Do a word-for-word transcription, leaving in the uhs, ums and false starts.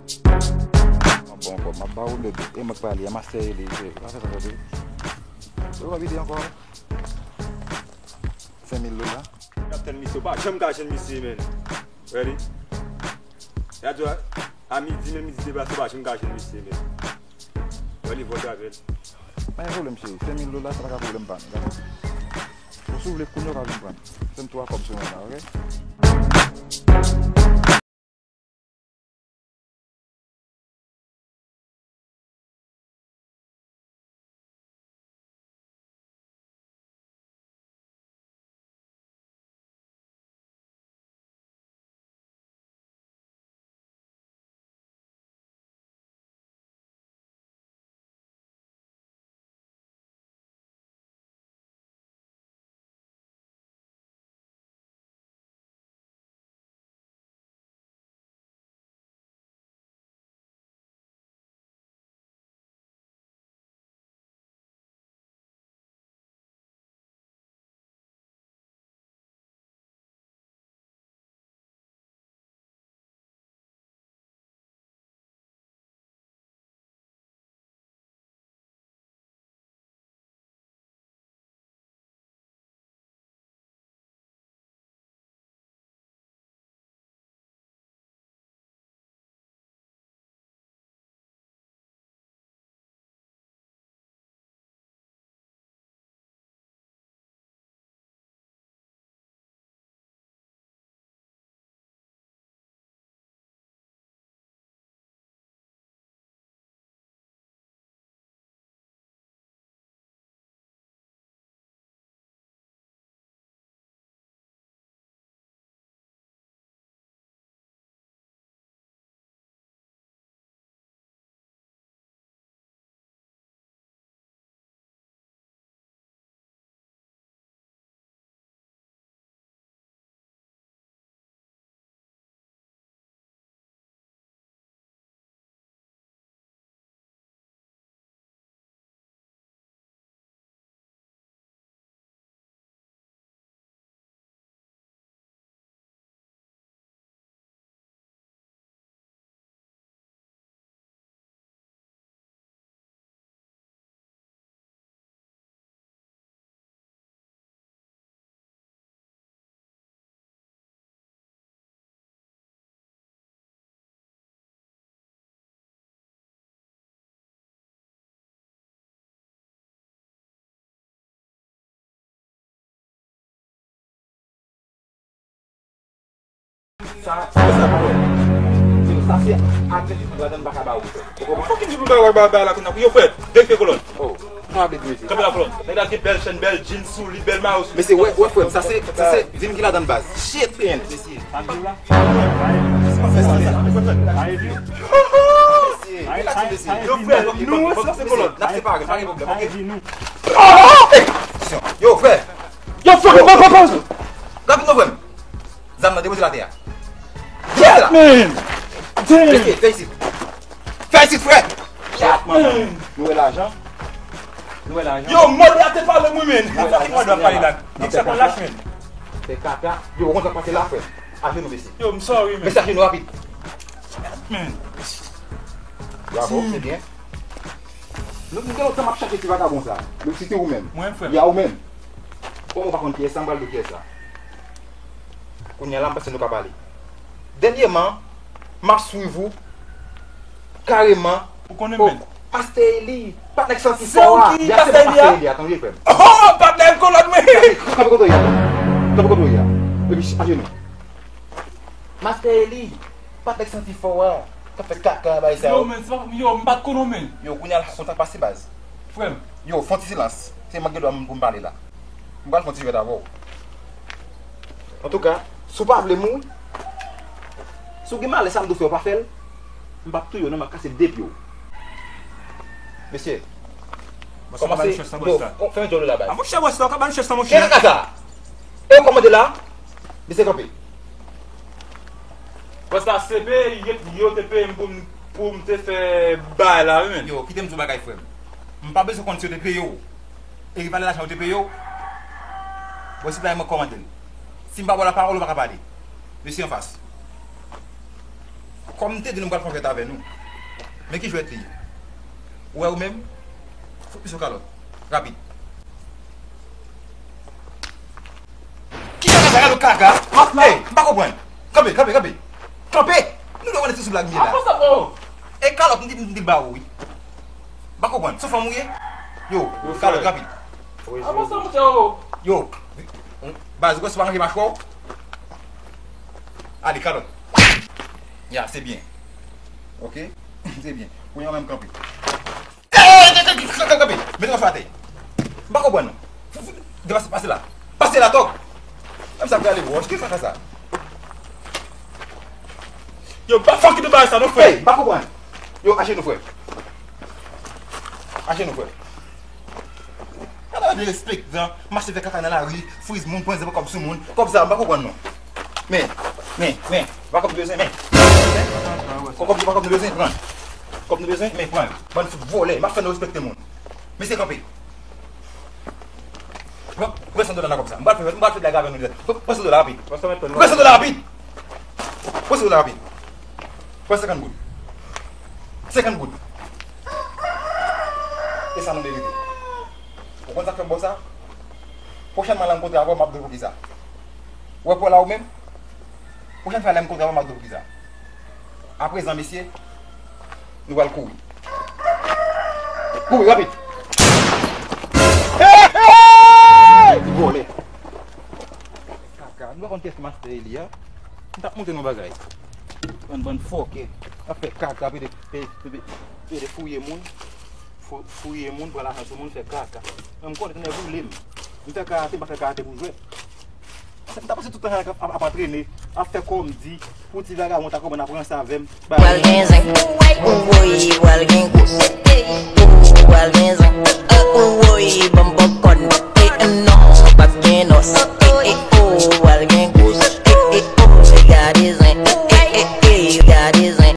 Bon, bon, m ap ba ou le de. E mwen k pale, a Master Eli, se, pa fè sa, tande. Yo, pa pede ankò. Senk mil dola. N ap tann misye, ou pa janm ka jwenn misye, men. Ready? Yadou a, a midi, men midi deplase, ou pa janm ka jwenn misye, men. Ready, vòt avè l. Pa gen pwoblèm, cheri. Senk mil dola, sa pa ka pwoblèm pa m, dakò? Bon, si w vle, kounye a w ka vin pran l. Se m twa kòb sou mwen la, oke? Sa, sa, sa, sa, se atè ki ladan m pa ka ba ou. Ou konprann? Fòk ki di pou bagay bagay la konn ap yo frè, verifye kolòn. Oh, sa vle di mesye. Kanpe la kolòn. Nèg la gen bèl chèn, bèl jeans sou li, bèl mayo sou li. Mesye, wè, wè frè m, sa se, sa se vin ki ladan baz. Shit, man. Mesye. Sa vle la? Mesye, relax, mesye. Yo frè, nou se kolòn. N ap separe, pa gen pwoblèm, oke? Yo, frè. Yo, frè, pa, pa, pa. Rapid non, frè m. Zam nan, depoze l atè a. Depoze l la. Man! Damn! Mesye, fè isit. Fè isit, frè! Shit, man. Nou wè lajan. Nou wè lajan. Yo, mòd la te pale mwen, men. Fucking mòd la pale la. Nèg sa konn lach, men. Fè kaka. Yo, ou konn sa k pase la, frè. Ajenou, mesye. Yo, m sorry, men. Mesye, ajenou rapid. Man. Bravo, se byen. Nou, nou gen lontan m ap chache ti vagabon sa. Menm si se ou menm. Mwen, frè m. Ya ou menm. Kòm ou pa konn kiyès sa, m pral di w kiyès sa. Kounye a la, m panse nou ka pale. Dènyèman, m ap swiv ou kareman. Ou konnen, oh, men. Pastè Eli, patnè k santi fò a. Se ou ki pastè Eli a? Pastè Eli a, tande, frè m. Oh, patnè l kolòn, wi. Kanpe kote w ye a. Kanpe kote w ye a. Epi, ajenou. Pastè Eli, patnè k santi fò a. K ap fè kaka bay sa yo. Yo, men, se pa, yo, m pa t konnen, men. Yo, kounye a la, kontak pase baz. Frè m. Yo, fè yon ti silans. Se mwen ki gen dwa pou m pale la. M pral fè yon ti jwèt avè w. Antouka, si w pa vle mouri, si w gen malè sa m di w fè w pa fè l, m p ap touye w non, m ap kase de pye w. Mesye, kòmanse, yo, fè yon djòl la baz. A monchè, wè sa, w ka ban chèch sa, monchè. Gen nan kaka. E w kòmande la? Mesye kanpe. Paske se peye yo te peye m pou m, pou m te fè bagay la, wi, men. Yo, kite m di w bagay, frè m. M pa bezwen konn si yo te peye w. E ki valè lajan yo te peye w? Bon, si bagay mwen kòmande l. Si m pa ba w lapawòl, ou pa ka pale. Mesye anfas. Kòm m te di nou, m pral fè yon jwèt avè nou. Men ki jwèt li ye? Ou wè ou menm? Fout misye yon kalòt. Rapid. Ki kaka sa, gade kaka? Hey, m pa konprann. Kanpe, kanpe, kanpe. Kanpe! Nou dwe konnen se sou blag m ye la. Apa sa, bro? E kalòt, m di, m di l ba ou, wi. M pa konprann. Se fanm ou ye? Yo, kalòt, rapid. Apa sa, monchè, o? Yo, baz, ou pa ranje machwa w? Ale, kalòt. Ya, se byen. Ok? Se byen. Kounye a menm kanpe. Ey, ey, ey, ey, kanpe, kanpe. Mete yon fè atè. M pa konprann non. Fou, fou, depase, pase la. Pase la, tòg. Menm sa prale, bro. Ki kaka sa? Yo, pa fòk ki te bay sa, non, frè. Ey, m pa konprann. Yo, ajenou, frè. Ajenou, frè. Ala derespektan, mache fè kaka nan lari, friz moun, pran zèb kòb sou moun, kòb sa, m pa konprann non. Men, men, men, pa kòb nou bezwen, men. Kòb, kòb, kòb nou bezwen, pran. Kòb nou bezwen, men, pran. Bann fout vòlè, m ap fè nou respekte moun. Mesye, kanpe. Pran, pran san dola nan kòb sa. M pral fè, m pral fè blag avè nou. Pran, pran san dola rapid. Pran san dola rapid. Pran san dola rapid. Pran senkant goud. Senkant goud. E sa nou merite. Ou konn sa k fè m ba w sa? Pwochènman lè m kontre avè w, m ap di w poukisa. Ou wè pou la ou menm? Pwochèn fwa lè m kontre avè w, m ap di w poukisa. Aprezan, mesye, nou pral kouri. Kouri, rapid! Hey, hey! Ti vòlè. Kaka, nou pa konn kiyès ki mastè Eli a. M t ap montre nou bagay. Bann, bann fòkè. Ap fè kaka, pede, pede, pede, pede fouye moun. Fou-, fouye moun, pran lajan sou moun, fè kaka. Mwen, m konnen, tonnè boule m. M fè karate, m pa fè karate pou jwèt. M ta pase tout tan sa ap, ap, ap antrene, ap fè kò m di, pou ti vagabon ta konprann ap ranse avè m. Pral gen zen, ou woy, pral gen gwo. Ou pral gen zen, ou woy, ban m pòpkòn. E non, p ap gen nòs.